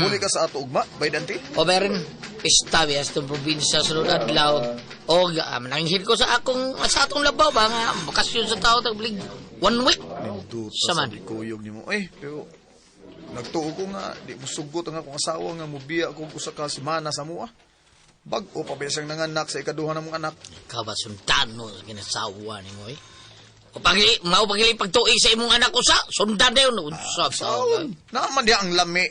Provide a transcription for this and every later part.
Muli ka sa ato ugma, bay Dante? O meron, pista biya sa itong probinsya sa sunod adlaw. O, mananghil ko sa akong, sa atong labaw ba nga, bakasyon sa tao, tagbilig, one week. Nindot Sa sa man. kuyog nimo. Eh, pero nagtuo ko nga di mo sugot ang akong asawa nga mubiya ko usa ka semana sa mua. Bag-o pa ba siyang nanganak sa ikaduha namong anak. Ikaw ba sundan mo sa kinasawa ni mo eh? O pagili, mao pagili pagtuig sa imong anak usa, sundan na yun. Unsa sa Saon, naaman diha ang lami.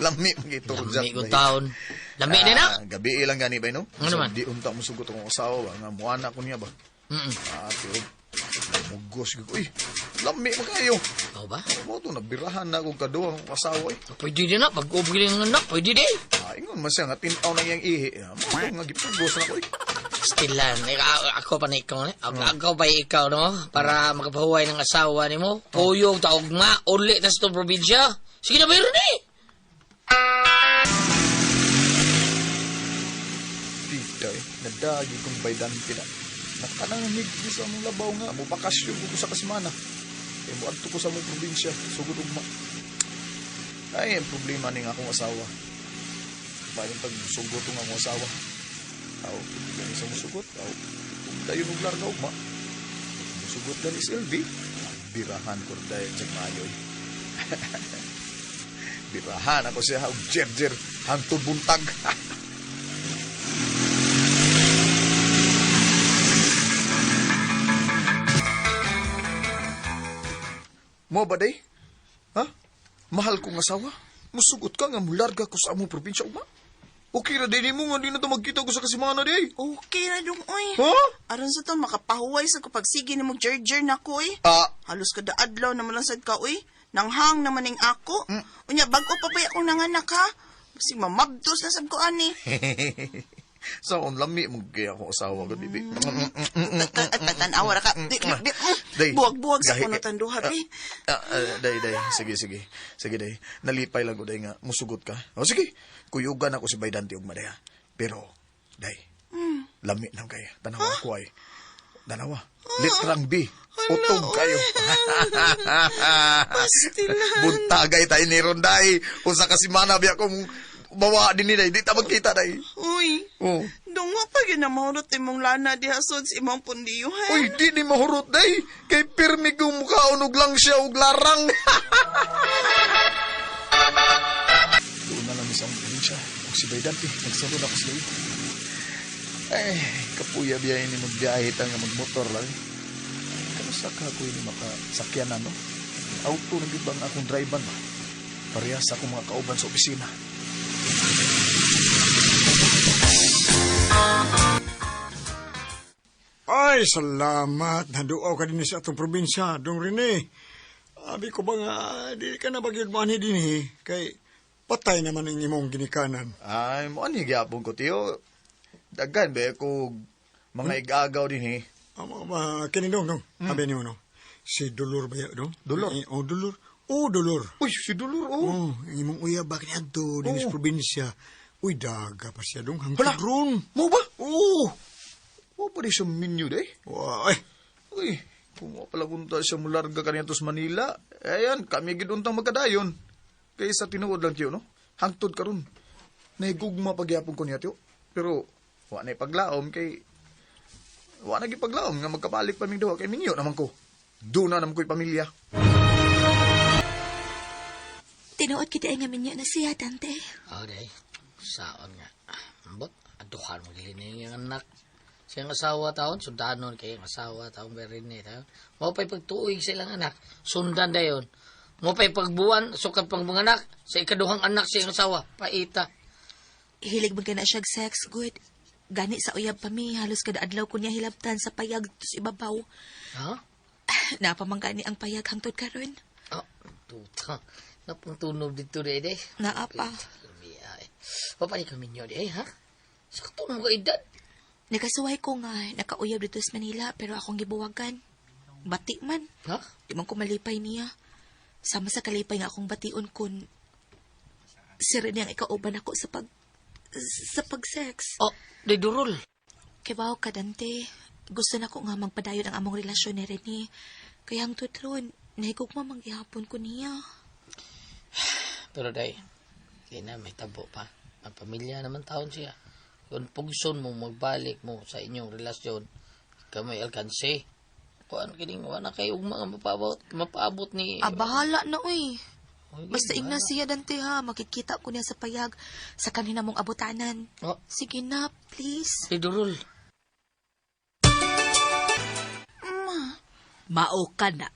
Lami magiturjak. Lami ko taon. Lami din na. Gabi lang gani ba no? Ano man? Di unta mo sugot akong asawa ba nga muana ko niya ba. Mm. Ah, pero mugos gyud ko. Uy, lami man kayo. Mao ba? Mo to nabirahan na akong kaduha akong asawa eh. Pwede din na, pag ubili ng anak, pwede din. Ah, ingon man siya nga tin-aw na iyang ihi. Ah, mo to nga gipugos na ko eh. Stilan, ako pa na ikaw, eh. Ako, ako pa ikaw, no? Para makapahuway ng asawa ni mo. Puyog, taog nga, uli na sa itong probinsya. Sige na, meron eh. Tita eh, nadagi kong baydante na. Nakanangig di sa among labaw nga, mo bakasyon ko sa kasimana. Eh, mo adto ko sa among probinsya, sugod ugma. Ay, ang problema ning akong asawa. Bayan pag sugot ang akong asawa. Aw, gani sa musugot, aw, kung dayon og larga ugma. Musugot gani si LV, birahan ko dayon sa mayoy. Birahan ako siya, og jer-jer, hangtod buntag. Mo ba day? Ha? Mahal kong asawa? Musugot ka nga mularga ko sa among probinsya ugma? Okay ra day mo nga di na to magkita ko sa kasimana day. Okay ra dong oy. Ha? Aron sa to makapahuway sa kapagsige ni mo jerjer na ko oy. Ah, Halos kada adlaw naman lang sad ka oy. Nanghang naman ning ako. Unya bag-o pa ba akong nanganak ha? Basig mamabdos na sab ko ani. Sa on lami mo kaya akong asawa ko, bibi. At tan-awa ra ka. Di, di, di. Day, Buwag-buwag sa gahi- kuno duha bi. Ah, ah, day, day. Sige, sige. Sige, day. Nalipay lang ko, day, nga musugot ka. O, sige. Kuyugan ako si Baydante ug madaya. Pero, day, lami lang kay. Tanawa ko ay. Tanawa. Litrang B. Utog kayo. Pastilan. Buntagay tayo ni Ronday. Usa ka si Mana biya kung bawa din ni day. Di ta magkita day. Uy. Oh. Dungo pa gyud na mahurot imong lana diha sud sa imong pundiyuhan. Uy, di ni mahurot day. Kay pirmi kong mukhaon og lang siya og larang. Doon na lang isang probinsya. Og si Baydante, nagsunod ako sa iyo. Ay, kapuya biyahe ni magbiyahe ta nga magmotor lang. Kamusta ka ko ini makasakyan na, no? Auto na gyud bang akong driver ba? Parehas akong mga kauban sa opisina. Ay, salamat. Naduaw ka din sa atong probinsya, Dong Rene. Abi ko ba nga, di ka na bagyod mo din eh. Kay patay naman ang imong ginikanan. Ay, mo ani gyapon ko tiyo. Daghan ba ko mga igagaw din eh. Amo ba, kini dong, dong. Abi niyo, no? Si Dolor ba ya, dong? Dolor? Eh, oh, Dolor. Oh, Dolor. Uy, si Dolor oh. Oh, ang imong uyab ba kini adto din sa Oo. probinsya. Uy, daga pa siya dong. Hala! Hangtod ron. Mo ba? Oh! Mo pa di siya menu day. Wa, ay. Uy, kung wa pala punta siya mularga kaniya sa Manila, ayan, kami gid untang magkadayon. Kay sa tinuod lang tiyo, no? Hangtod karon. Nahigugma pagyapon ko niya tiyo. Pero wa na paglaom kay wa na gipaglaom nga magkabalik pa ming duha kay mingyo naman ko. Doon na naman ko'y pamilya. Tinuod kita ay nga minyo na siya, Dante. Oh, day. Saon nga. Ambot, aduhan mo gilin yung anak. Siyang asawa taon, sundanon kay ang asawa taon meron ni taon. Mo pa'y pagtuig sa ilang anak, sundan dayon. Mo pa'y pagbuwan, sukat pang mga anak, sa ikaduhang anak sa iyang asawa, paita. Hilig man ka na siya sex, good. Gani sa uyab pa mi, halos kada adlaw ko niya hilabtan sa payag tos ibabaw. Ha? Napamangga ni ang payag hangtod karon. Oh, tuta. Napang tunob dito de de. Naa pa. Ay. Papani kami niyo de, ha? Sakto mo ka edad. Nakasuway ko nga, nakauyab dito sa Manila pero akong gibuwagan. Bati man. Ha? Di man ko malipay niya. Sama sa kalipay nga akong bation kun si Rene ang ikauban ako sa pag-sex. Oh, di durol. Kay bawo ka, Dante. Gusto na ko nga magpadayon ang among relasyon ni Rene. Kaya ang tutron, nahigugma manggihapon ko niya. Pero day, di na, may tabo pa. Ang pamilya naman taon siya. Kung pugson mo, magbalik mo sa inyong relasyon, kamay alkanse. Kuan kining wala kay ugma nga mapaabot ni. Ah, bahala na, uy. Uy, Basta ingna bahala. siya dante ha, makikita ko niya sa payag sa kanina mong abutanan. Oh. Sige na, please. Si Durul. Mao ka na.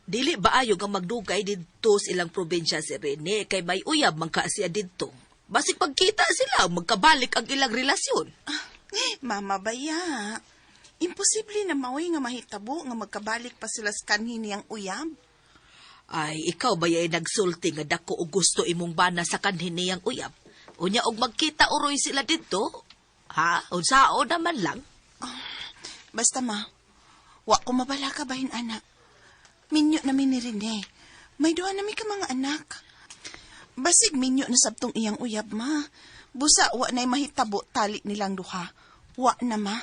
Dili ba ayo nga magdugay didto sa ilang probinsya si Rene kay may uyab man ka siya didto. Basig pagkita sila, magkabalik ang ilang relasyon. Mama baya. Imposible na maoy nga mahitabo nga magkabalik pa sila sa kanhi niyang uyab. Ay, ikaw ba yay nagsulti nga dako og gusto imong bana sa kanhi niyang uyab? Unya og magkita uroy sila didto? Ha? Unsao naman lang? Basta ma, wa ko mabala ka bahin anak. Minyo na mi ni Rene. May duha na mi ka mga anak. Basig minyo na sabtong iyang uyab ma. Busa wa na'y mahitabo tali nilang duha. Wa na ma.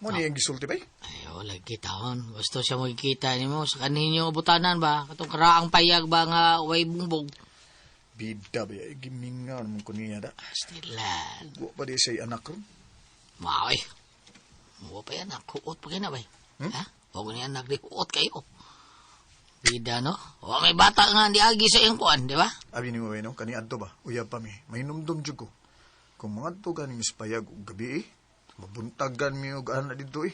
Mo ni ang gisulti bay? Ay, wala taon. Gusto siya magkita nimo sa kaninyo butanan ba? Katong karaang payag ba nga way bungbong? Bida ba ay gimingaw naman ko niya da. Stilan. Wa pa di siya anak ron. Maoy. Wa pa yan, huot pa kayo na ba? Ha? Huwag ni anak, di huot kayo. Bida, no? Wa may bata nga, di agi sa iyong kuan, di ba? Abi ni mo no, kani adto ba? Uyab pa mi. Mahinumdum jud ko. Kung mga adto gani mis payag og gabi eh, mabuntagan mi og ana didto eh.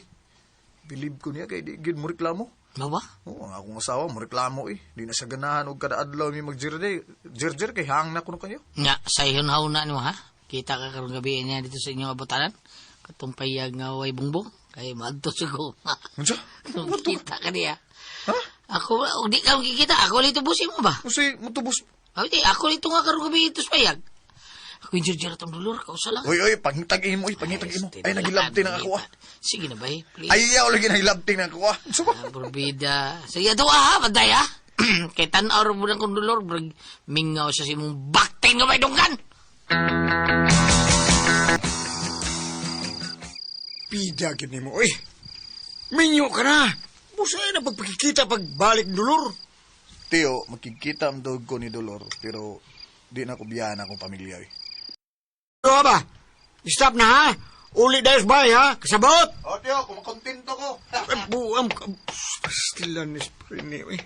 Bilib ko niya kay di gid mo reklamo. Mao ba? Oo, ang akong asawa mo reklamo eh. Di na siya ganahan og kada adlaw mi magjirde. Jirjir kay hang na kuno kayo. Nga, sa iyon hauna nimo ha? Kita ka karong gabi niya dito sa inyong abutanan. Katong payag nga way bungbong. Kay maadto sa ko. Unsa? Kita ka niya. Ha? Ako, og di ka makikita. Ako lito busi mo ba? Unsay mutubos? Ay, di, ako lito nga karong gabi ito sa payag. Ako yung jirjir atong dulor, kausa lang. Oy, oy, pangitag imo, oy, pangitag imo. Ay nagilabti na ako ah. Sige na ba, eh, please. Ay, ayaw lagi nagilabti na ako ah. Unsa ba? Ah, Burbida. Sige, ito ah, paday ah. Kay tanaw mo ng kong dulor, brag, mingaw siya sa imong bakting nga may dunggan. Pida gid nimo oy. Minyo ka na. Busay na pagpakikita pagbalik Dolor. Tiyo, makikita ang dog ko ni Dolor, pero di na ko biyahan akong pamilya eh. Ano ba? Stop na ha. Uli dayo sa bahay ha. Kasabot. Oh, Tiyo, kumakontento ko. Ay, buam ka. Pastilan ni Rene oy.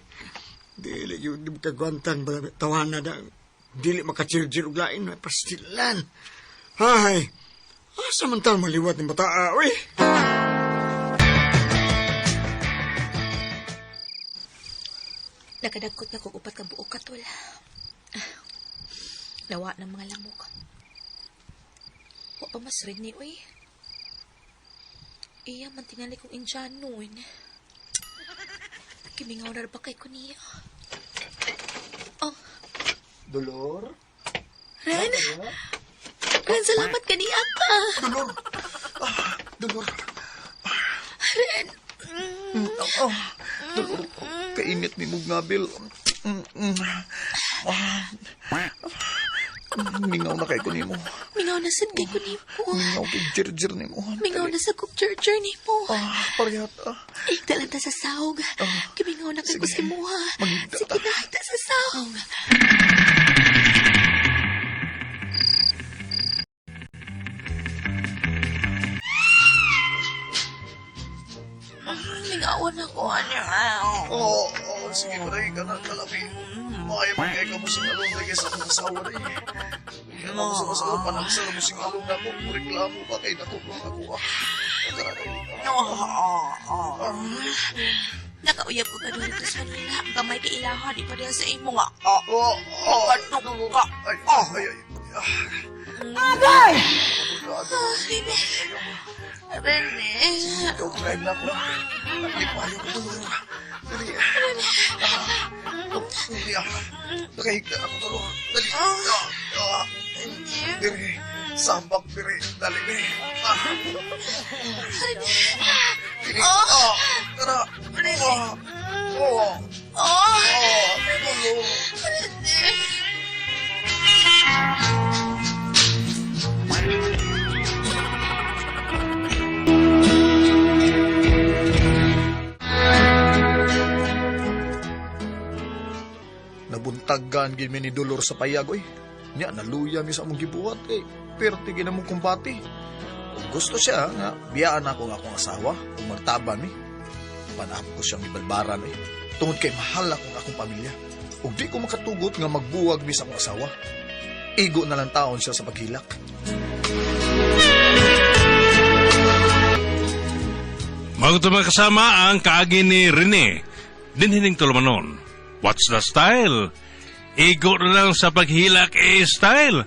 Dili yun, di kagwantan ba tawanan na. Dili makachirjir og lain, ay, pastilan. Hay, asa man tal maliwat ni bataa, oy. Nakadagkot na kog upat ka buok katol. Nawa ng mga lamok. Wa pa mas Rene, uy. Iya man tingali kong Indianon. Kimingaw na ba kay ko niya? Oh, Dolor? Ren! Ren, salamat kaniya ka! Dolor! Ah, Dolor! Ren! Oh, Dolor, kainit ni mong ngabil. Mm, mm. Ah. Mingaw na kay ko nimo. Mingaw na sad kay ko nimo. Mingaw kay jirjir nimo. Mingaw na sa kong charger nimo. Ah, parehata. Ah. Higda lang ta sa sahog. Kimingaw na kay ko Sige. si Muha. Maghigda Sige ta. na, higda sa sahog. Mingaw na ko, ano. Oo, oh, sige, paray ka na, kalabi. Maayo man kay ka mo singalong lagi sa akong asawa na eh. Kaya mo sa asawa, panagsa na mo singalong na ako. Reklamo pa kay nako kung ako ah. Tara, dali. Nakauyab ko ka doon sa Manila. Ang gamay kay ilaha, di pa diha sa imo nga. Oh, oh, Kadugka. ay, ay, ay. Ah, Rene. Rene. Ikaw, drive na ako. Lipayo ko tulong. Dali. Dali ah. Nakahigda ako tulong. Dali. Ah, ah. Diri. Sambak, diri. Dali, diri. Ah. Diri. Ah. Tara. Ah. Oh. Oh! Ah. Tulong. Rene. Daghan gid mi ni Dolor sa payag oy. Nya naluya mi sa among gibuhat kay perti gid among kumbati. Ug gusto siya nga biyaan ako ang akong asawa ug magtaban mi. Panahap ko siyang ibalbaran oy. Tungod kay mahal akong akong pamilya. Ug di ko makatugot nga magbuwag mi sa akong asawa. Igo na lang taon siya sa paghilak. Maguto mga kasama ang kaagi ni Rene. Dinhining tulumanon. What's the style? Igo na lang sa paghilak eh style.